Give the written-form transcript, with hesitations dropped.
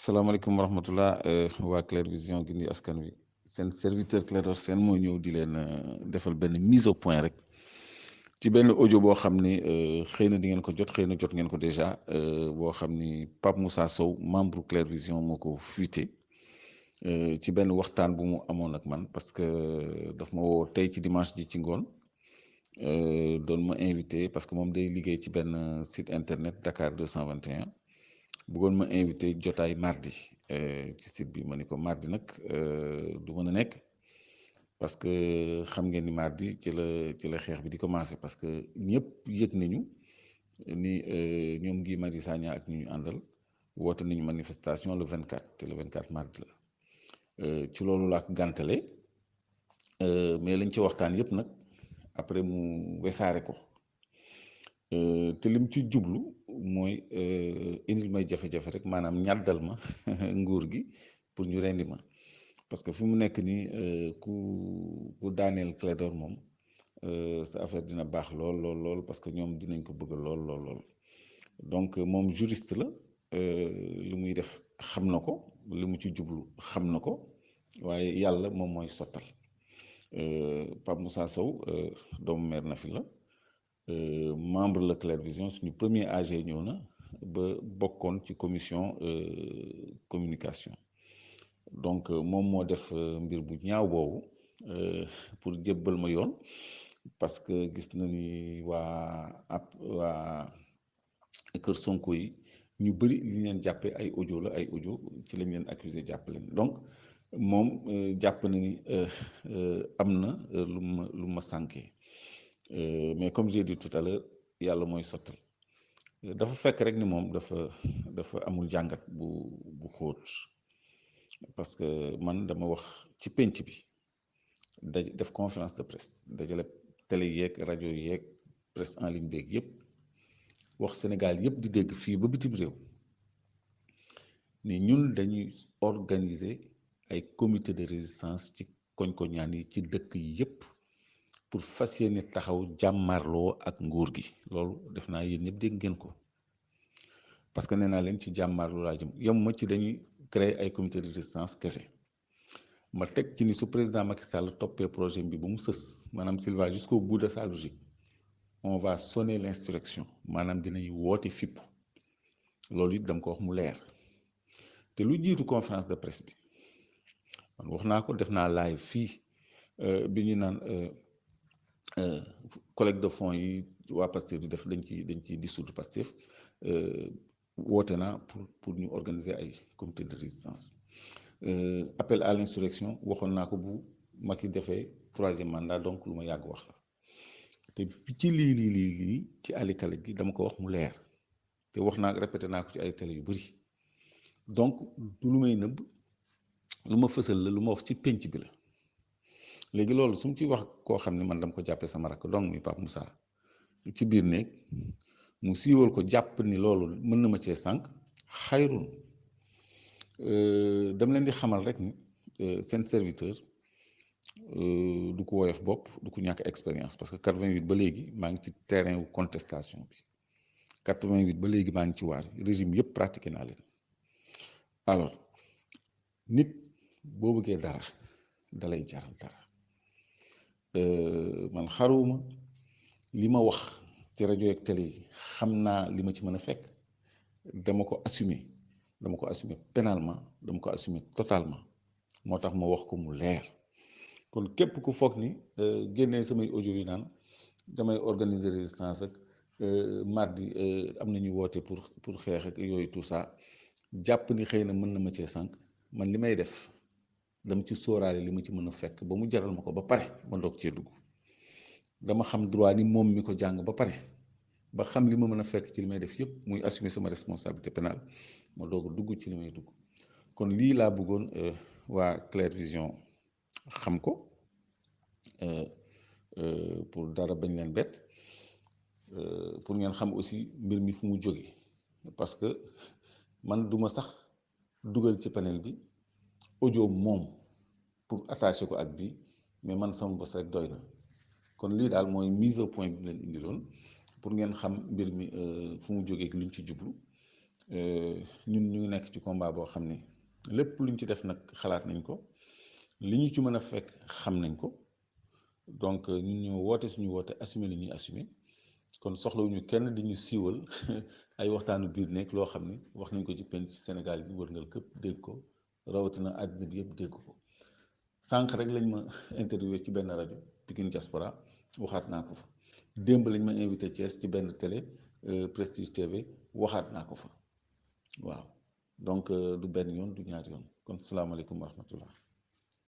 salaamaaleykum wa rahmatullah waa Clair Vision gi nuyu askan wi seen serviteur Clédor Sène moo ñëw di leen defal benn mise au point rek ci benn audio boo xam ni xëy na di ngeen ko jot xëy na jot ngeen ko déjà boo xam ni Pape Moussa Sow membre Clair Vision moo ko fuité ci benn waxtaan bu mu amoon ak man parce que daf ma woo tey ci dimanche ji ci ngoon doon ma invité parce que moom day liggéey ci benn site internet Dakar 221. bëggoon ma invité jotaay mardi ci site bi ma ni ko mardi nag du mën a nekk parce que xam ngeen ni mardi ci la xeex bi di commencé parce que ñëpp yëg nañu ni ñoom Guy Marius Sagna ak ñu àndal woote nañu manifestation le 24 te le 24 mardi la ci loolu laa ko gàntale mais lañ ci waxtaan yëpp nag après mu wesaare ko te lim ci jublu mooy indil may jafe-jafe rek maanaam ñàddal ma nguur gi pour ñu rendi ma parce que fi mu nekk nii ku daaneel Clédor moom sa affaire dina baax lool lool lool parce que ñoom dinañ ko bëgg lool lool lool donc moom juriste la li muy def xam na ko li mu ci jublu xam na ko waaye yàlla moom mooy sottal Pape Moussa Sow doomu meer na fi la membre la Clair Vision suñu premier AG ñëw na ba bokkoon ci commission communication donc moom moo def mbir bu ñaaw boobu pour jébbal ma yoon parce que gis na ni waa kër Sonko yi ñu bëri li ñu leen jàppee ay audio la ay audio ci lañ leen accusé jàpp leen donc moom jàpp na ni am na lu ma sànkee mais comme j'ai dit tout à l'heure yàlla mooy sottal dafa fekk rek ni moom dafa amul jàngat bu xóot parce que man dama wax ci pénc bi def conférence de presse dajale télé yeeg rajo yeeg presse en ligne beeg yépp wax Sénégal yépp di dégg fii ba bitim réew ni ñun dañuy organiser ay comité de résistance ci koñ-koñaan yi ci dëkk yi yépp pour fas yéene taxaw jàmmarloo ak nguur gi loolu def naa yéen ñëpp dégg ngeen ko parce que nee naa leen ci jàmmarloo laa jëm yem ma ci dañuy créer ay comité de résistance kese ma teg ci ni su président Macky Sall toppee projet bi ba mu sës maanaam s'il va jusqu'au bout de sa logique on va sonner l'insurrection maanaam dinañ woote fipp loolu it dama ko wax mu leer te lu jiitu conférence de presse bi man wax naa ko def naa live fii bi ñu naan collecte de fonds yi waa Pastef di def dañ ci dissoudre Pastef woote naa pour ñu organiser ay comité de résistance appel à l'insurrection waxoon naa ko bu Macky defee troisième mandat donc lu ma yàgg wax la te ci lii ci àllikale gi dama ko wax mu leer te wax naa répété naa ko ci ay télé yu bari donc du lu may nëbb lu ma fësal la lu ma wax ci pénc bi la léegi loolu su mu ci wax koo xam ne man dama ko jàppee sama rakk donc mi Pape Moussa ci biir néeg mu siiwal ko jàpp ni loolu mën na ma cee sànq xayrun dama leen di xamal rek ni seen serviteur du ko woyof bopp du ko ñàkk expérience parce que 88 ba léegi maa ngi ci terrain wu contestation bi 88 ba léegi maa ngi ci waar régime yëpp pratiqué naa leen alors nit boo bëggee dara dalay jaral dara man xaruwuma li ma wax ci rajo ak télé yi xam naa li ma ci mën a fekk dama ko assumer pénalement dama ko assumer totalement moo tax ma wax ko mu leer kon képp ku foog ni génnee samay audio yi naan damay organiser résistance ak mardi am na ñu woote pour xeex ak yooyu tout ça jàpp ni xëy na mën na ma cee sànq man li may def dama ci sóoraale li ma ci mën a fekk ba mu jaral ma ko ba pare ma doog cee dugg dama xam droit ni moom mi ko jàng ba pare ba xam li ma mën a fekk ci li may def yépp muy assumer sama responsabilité pénale ma doog a dugg ci li may dugg kon lii laa bëggoon waa Clair Vision xam ko pour dara bañ leen bett pour ngeen xam aussi mbir mi fu mu jóge parce que man duma sax dugal ci panel bi audio moom pour attacher ko ak bi mais man sama bos rek doy na kon lii daal mooy mise au point bi mu leen indiloon pour ngeen xam mbir mi fu mu jógee luñ ci jublu ñun ñu ngi nekk ci combat boo xam ni lépp luñ ci def nag xalaat nañ ko li ñu ci mën a fekk xam nañ ko donc ñun ñoo woote suñu woote assumer li ñuy assumer kon soxlawuñu kenn di ñu siiwal ay waxtaanu biir nekk loo xam ni wax nañ ko ci penc Sénégal yi wërngal këpp dégg ko rawatina àddina bi yëpp dégg ko sànq rek lañ ma interviewé ci benn rajo Pikine Diaspora waxaat naa ko fa démb lañ ma invité Thiès ci benn télé Prestige TV waxaat naa ko fa waaw donc du benn yoon du ñaari yoon kon salaamaaleykum wa rahmatullah